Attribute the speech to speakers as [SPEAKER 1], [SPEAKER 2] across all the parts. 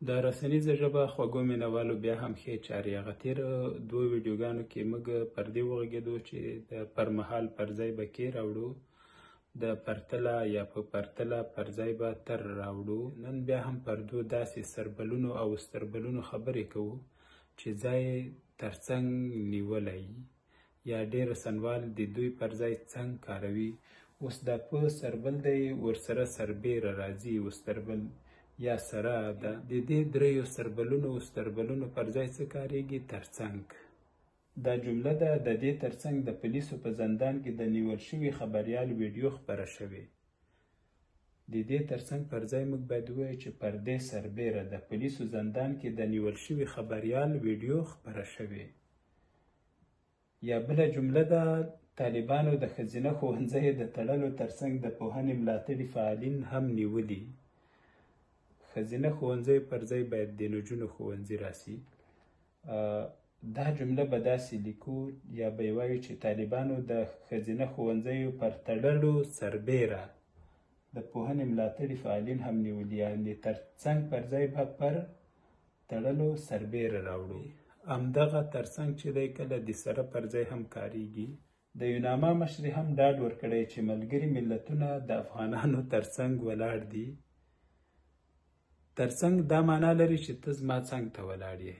[SPEAKER 1] د رسنیزه ژبه خوږو مینوالو بیا هم ښې چارې. هغه تېرو دوو ویډیوګانو کې موږ پر دې وغږېدو چې د پرمهال پر ځای به کې راوړو، د پرتله یا په پرتله پر ځای به تر راوړو. نن بیا هم پر دوو داسې سربلونو او ستربلونو خبرې کوو چې ځای ترڅنګ نیولی یا ډېر رسنوال د دوی پر ځای څنګ کاروي. اوس دا په سربل دی، ورسره سربېره راځي وستربل یا سره ده. د دې دریو سربلونو ستربلونو پر ځای څه کارېږي؟ ترڅنګ. دا جمله ده، د دې ترڅنګ د پولیسو په زندان کې د نیول شوي خبریال ویډیو خپره شوې. د دې ترڅنګ پر ځای موږ باید ووایو چې پر دې سربېره د پولیسو زندان کې د نیول شوي خبریال ویډیو خپره شوې. یا بله جمله ده، طالبانو د ښځینه ښوونځیو د تړلو ترڅنګ د پوهنې ملاتړي فعالین هم نیولي. ښځینه ښوونځیو پر ځای باید د نجونو ښوونځي راسي. دا جمله به داسې لیکو یا به یې وایو چې طالبانو د ښځینه ښوونځیو پر تړلو سربېره د پوهنې ملاتړي فعالین هم نیولي، یعنې تر څنګ پر ځای به پر تړلو سربېره راوړو. همدغه ترڅنګ چې دی کله د سره پر ځای هم کارېږي. د یوناما مشرې هم ډاډ ورکړی چې ملګري ملتونه د افغانانو ترڅنګ ولاړ دي. ترڅنګ دا معنا لري چې ته زما څنګ ته ولاړ یې،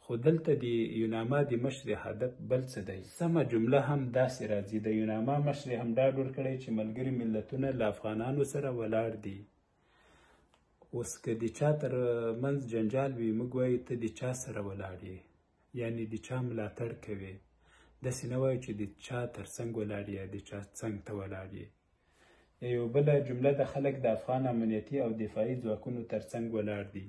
[SPEAKER 1] خو دلته د یوناما د مشرې هدف بل څه دی. سمه جمله هم داسې راځي، د یوناما مشرې هم ډاډ ورکړی چې ملګري ملتونه له افغانانو سره ولاړ دي. اوس که د چا تر منځ جنجال وي، موږ وایو ته د چا سره ولاړ یې، یعنې د چا ملاتړ کوې. داسې نه وایو چې د چا تر څنګ ولاړ یې یا د چا څنګ ته ولاړ یې. یو بله جمله ده، خلک د افغان امنیتي او دفاعي ځواکونو تر څنګ ولاړ دي.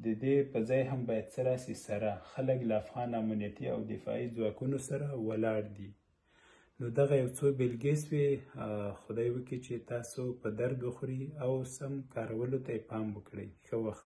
[SPEAKER 1] د دې په ځای هم باید څه راسي؟ سره. خلک له افغان امنیتي او دفاعي ځواکونو سره ولاړ دي. نو دغه یو څو بېلګې سوې. خدای وکړي چې تاسو په درد وخوري او سم کارولو ته یې پام وکړئ. ښه وخت.